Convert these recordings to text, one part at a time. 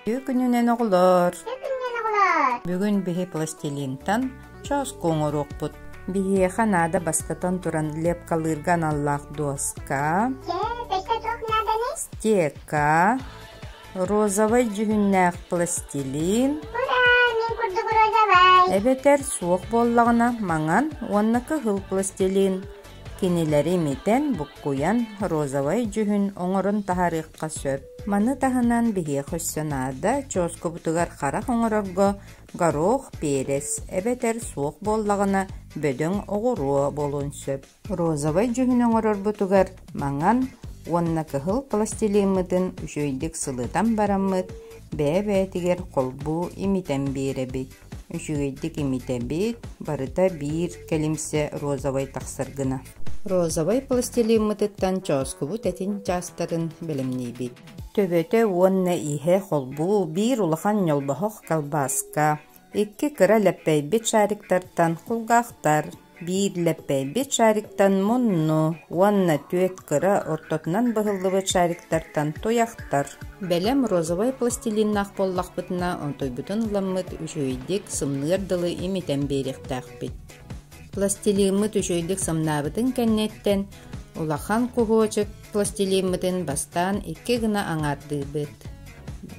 Үтүө күнүнэн оҕолор! Бүгүн биһи пластилинтан чооску оҥоруохпут. Биһиэхэ наада бастатан туран лепкалыырга аналлаах дуоска, стека, розовай дьүһүннээх пластилин, эбэтэр суох буоллаҕына маҥан уонна кыһыл пластилин. Кинилэри имитэн, буккуйан розовай дьүһүн оҥорон таһаарыахха сөп. Маны таһынан биһиэхэ өссө наада чооскубутугар харах оҥорорго горох, перец эбэтэр суох буоллаҕына бөдөҥ оҕуруо буолуон сөп. Розовай дьүһүн оҥорорбутугар маҥан уонна кыһыл пластилиммытын үчүгэйдик сылытан бараммыт бэйэ-бэйэтигэр холбуу имитэн биэрэбит. Үчүгэйдик имитэбит, барыта биир кэлимсэ розовай тахсар гына. Розовай пластилиммытыттан чооскубут этин чаастарын бэлэмниибит. Төбөтө уонна иһэ холбуу биир улахан ньолбоһох колбаска, икки кыра лэппэйбит шариктартан кулгаахтар, Биир лэппэйбит шариктан мунну уонна түөрт кыра ортотунан быһыллыбыт шариктартан туйахтар. Бэлэм розовай пластилиннаах буоллахпытына, онтуйбутун ыламмыт үчүгэйдик сымныар дылы имитэн биэриэхтээхпит. Пластилиммыт үчүгэйдик сымнаабытын кэнниттэн улахан куһуочук пластилиммытын бастаан икки гына аҥаардыыбыт.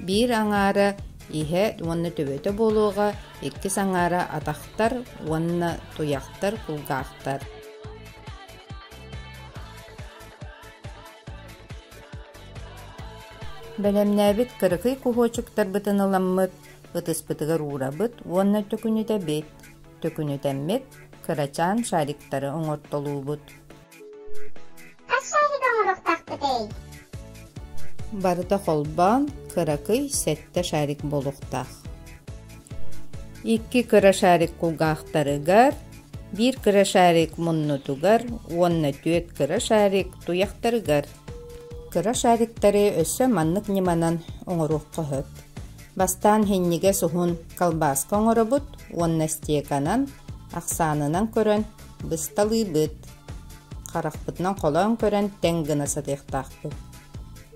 Биир аҥаара иһэ уонна төбөтө буолуоҕа, иккис аҥаара атахтар уонна туйахтар, кулгаахтар. Бэлэмнээбит кыракый куһуочуктарбытын ыламмыт, ытыспытыгар уурабыт уонна төкүнүтэбит. Төкүнүтэммит кырачаан шариктары оҥортолуубут. Хас шарик оҥоруохтаахпытый? Барыта холбоон кыракый сэттэ шарик буолуохтаах. Икки кыра шарик кулгаахтарыгар, биир кыра шарик муннутугар уонна түөрт кыра шарик туйахтарыгар. Кыра шариктары өссө маннык ньыманан оҥоруохха сөп. Бастаан иһинньигэс уһун колбаска оҥоробут уонна стеканан, ахсаанынан көрөн бысталыыбыт. Харахпытынан холоон көрөн тэҥ гына сатыахтаахпыт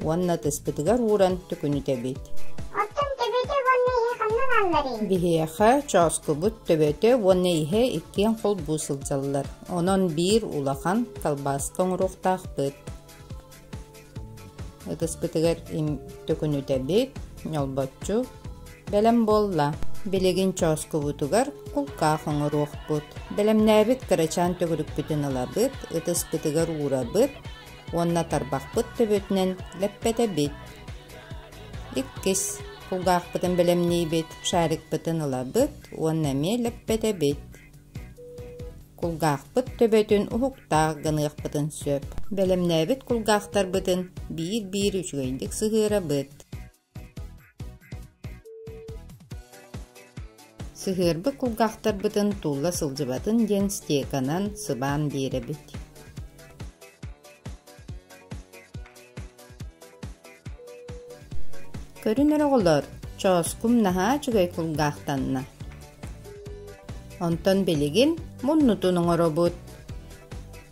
уонна ытыспытыгар ууран төкүнүтэбит. Оттон төбөтө уонна иһэ ханна баалларый? Биһиэхэ чооскубут төбөтө уонна иһэ иккиэн холбуу сылдьаллар. Онон биир улахан колбаска оҥоруохтаахпыт. Ытыспытыгар төкүнүтэбит, ньолбоччу бэлэм буолла. Билигин чооскубутугар кулгаах оҥоруохпут. Бэлэмнээбит кырачаан төгүрүкпүтүн ылабыт, ытыспытыгар уурабыт уонна тарбахпыт төбөтүнэн лэппэтэбит. Иккис кулгаахпытын бэлэмниибит, шарикпытын ылабыт уонна эмиэ лэппэтэбит. Кулгаахпыт төбөтүн уһуктаах гыныахпытын сөп. Бэлэмнээбит кулгаахтарбытын биир-биир үчүгэйдик сыһыарабыт. Сыһыарбыт кулгаахтарбытын тулла сылдьыбатын диэн стеканан сыбаан биэрэбит. Көрүн эрэ оҕолор, чооскум наһаа үчүгэй кулгаахтанна. Онтон билигин муннутун оҥоробут.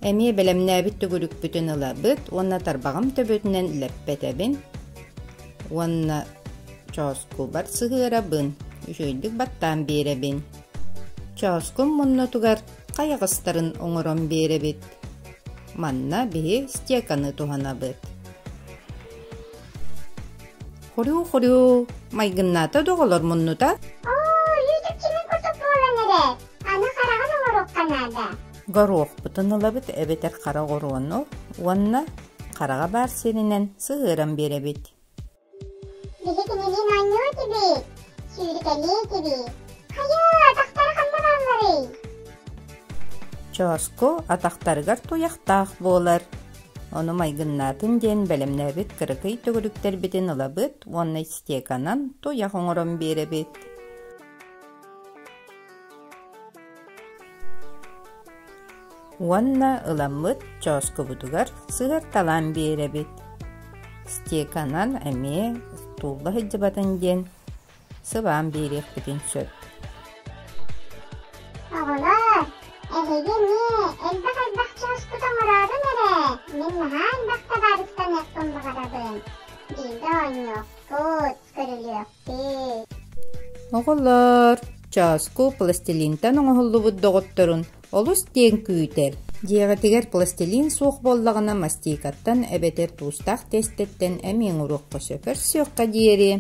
Эмиэ бэлэмнээбит төгүрүкпүтүн ылабыт уонна тарбаҕым төбөтүнэн лэппэтэбин уонна чооскубар сыһыарабын, үчүгэйдик баттаан биэрэбин. Чооскум муннутугар хайаҕастарын оҥорон биэрэбит. Манна биһи стеканы туһанабыт. Хуруу-хуруу, майгыннаата да оҕолор муннута? Оо, үүтүкчүнү курдук буолан эрэр. Аны хараҕын оҥоруохха наада. Горуохпутун ылабыт эбэтэр хара оҕуруону уонна хараҕа баар сиринэн сыһыаран биэрэбит. Биһи кинилиин оонньуо этибит, сүүрүкэлиэ этибит. Хайа, атахтара ханна баалларый? Чооску атахтарыгар туйахтаах буолар. Ону майгыннаатын диэн бэлэмнээбит кыракый төгүрүктэрбитин ылабыт уонна стеканан туйах оҥорон биэрэбит. Уонна ыламмыт чооскубутугар сыһыарталаан биэрэбит. Стеканан эмиэ тулла сылдьыбатын диэн сыбаан биэриэхпитин сөп. Оҕолоор, эһиги эмиэ элбэх-элбэх чооскута оҥороорун эрэ, мин наһаа элбэх табаарыстаныахпын баҕарабын. Бииргэ оонньуохпут, көрүлүөхпүт. Оҕолор, чооску пластилинтан оҥоһуллубут доҕотторун олус диэн күүтэр. Дьиэҕитигэр пластилин суох буоллаҕына мастикаттан эбэтэр туустаах тиэстэттэн эмиэ оҥоруохха сөп. Көрсүөххэ диэри.